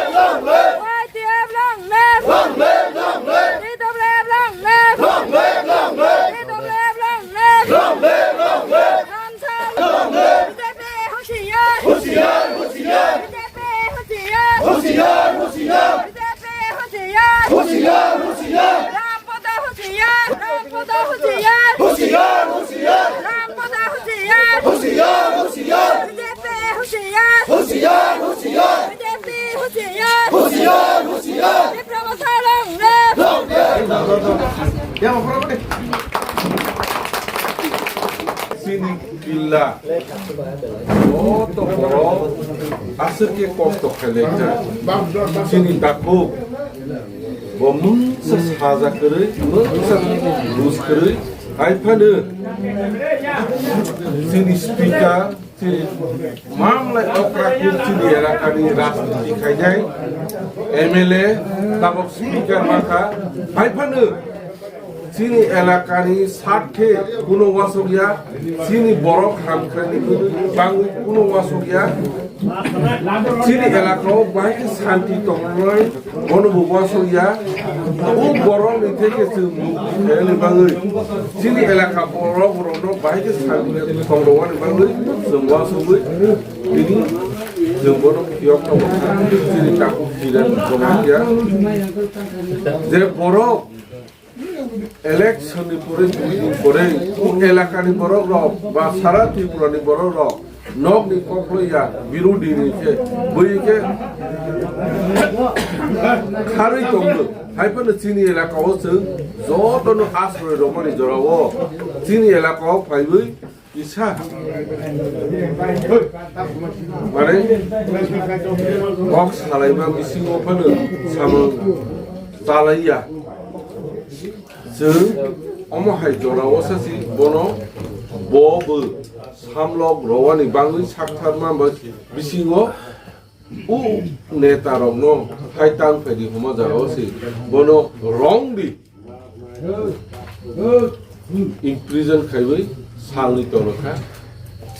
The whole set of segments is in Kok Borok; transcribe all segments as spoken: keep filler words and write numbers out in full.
live, long live. Y T F long live. Long live, long live. T W F long live. Long live, long live. T W F long live. Long live, long live. Ramsar long live. B J P होशियार। होशियार, होशियार। B J P होशियार। होशियार, होशियार। B J P होशियार। होशियार, होशियार। राम पदा होशियार। राम पदा होशियार। होशियार, होशियार। राम पदा होशियार। होशियार, होशियार। B J P होशियार। होशियार, होशियार। B J P होशियार। होशियार, होशियार। Tipra Motha long live। Long live, long live। Sini gila. Joto borok aswk khe kosto khlaijak. Chini takhuk bo mungsa saja kwrwi, mungsa bus kwrwi, hai phano chini speaker, chini mamlai okra kuk chini elakani rajniti khainai M L A tabok speaker mankha, hai phano chini elakani sarthe kuno wasukya, chini borok hamkrai ni bangwi kuno wasukya, chini elakao bahai khe santi tongnai bono bo wasukya, o borok ni theke chwng mukti khainani bangwi, chini elaka borok rokno bahai khe santi tongdogani bangwi chwng wasugwi tini chwng bono phiyok tongo, chini takhuk phira tongkha je borok Election ni pore dui din pore o elakani borok rok ba sara Tripura ni borok rok nok ni kok loiya birodi ni khe bui khe kharwi tongo. Hai phano chini elaka o chwng joto no asroi rwmani jora o chini elaka o phaiwi Isa. Mane, kok salaima bisingo phano samung talaiya. Chwng omo hai jora o sasi bono bo bo Hamlok rowani bangwi saktharma ba bisingo u neta rokno hai tang phaidi homa jagao se bono wrongly imprison khaiwi salni tolokha.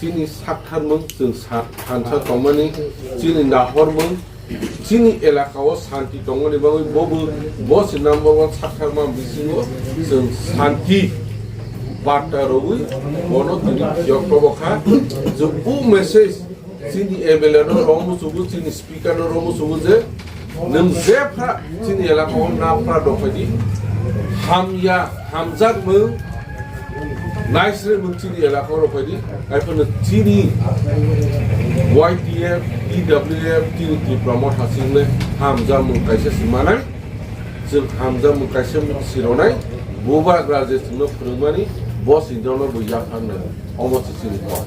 Chini saktharmung chwng sa-, sansa tongmani, chini nahormung, chini elakao santi tongmani bagwi bobo bo se number one saktharma bisingo chwng santi barta rwwi bono tini phiyok tobokha. Chwng u message chini M L A no romu sugu, chini speaker no romu sugu je nwng je phra chini elakao na phra dophaidi hamya hamjakmung naisre mung chini elakao rokhaidi. Haiphano chini Y T F, T W F, chini Tipra Motha chini hamjakmung kaisa si manai. Chwng hamjakmung kaisa si ronai. Bubagra je chwngno phwrwngmani bo si jono bo yapharnai. Omo se chini kok,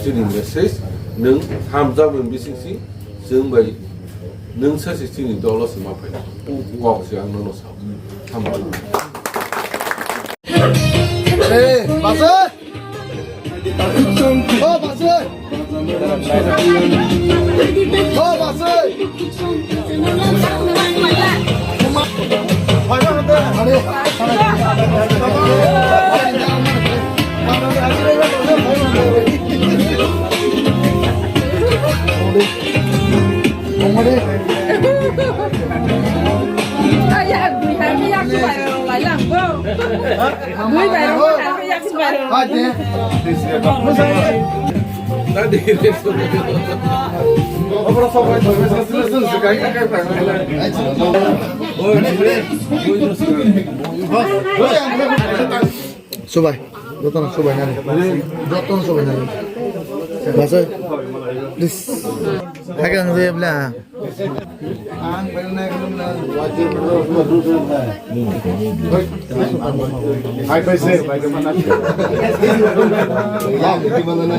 chini message. Nwng hamjakmung bising si chwng bai nwng sa se chini dolo se ma phainai. Kok se ang nono sao. Hambai. Eh, basa! Oh, basa! Oh, basa! Subai, jotono subai nani. Jotono subai nani. Basa, please. Hagang je bla. Hai, pai se, pai se mana. Ya, di mana na?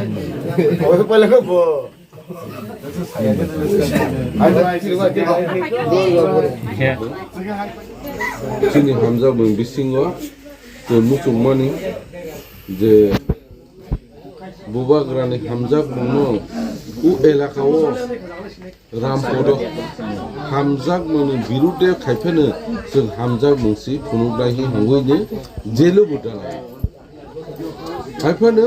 Oi, pai le ko. Chini hamjakmung bisingo tei muchungmani je bubagrani hamjakmungno u elakao Rampodo hamjakmungni birude khaipheno chwng hamjakmung si phunuknai hi hangwini jelo bo danai. Haiphano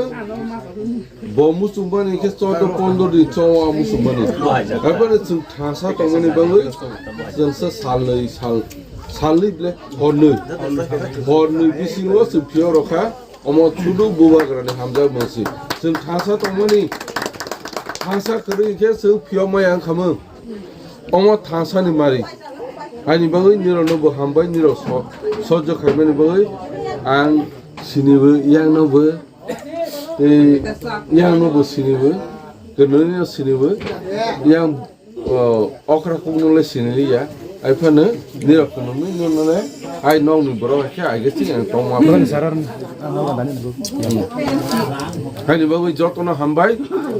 bo muchungmani khe chordo pondro din chowa muchungmani. Haiphano chwng thangsa tongmani bagwi chwngsa salnwi sal, salnwi ble hornwi. Hornwi bisingo chwng phiyok rokha, omo sudu bubagrani hamjakmung si. Chwng thangsa tongmani, thangsa kwrwi khe chwng phiyok maya wngkhamung. Omo thangsani mari. Ani bagwi nirokno bo hambai, nirok so-, sojjo khaimani bagwi ang sinibo, yangno bo, tei yangno bo sinibo, kwnwino sinibo, yang, o, okra kukno le siniliya. Ai phano nirok kwnwino nole ai nokni borok khe ai khe chini ang tongma. Borokni sarar ni, ang nogo dani nugwi. Hmm. Haini bagwi jotono hambai,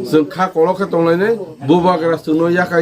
chwng kha kolok khe tonglainai, bubagra chwngno yakai.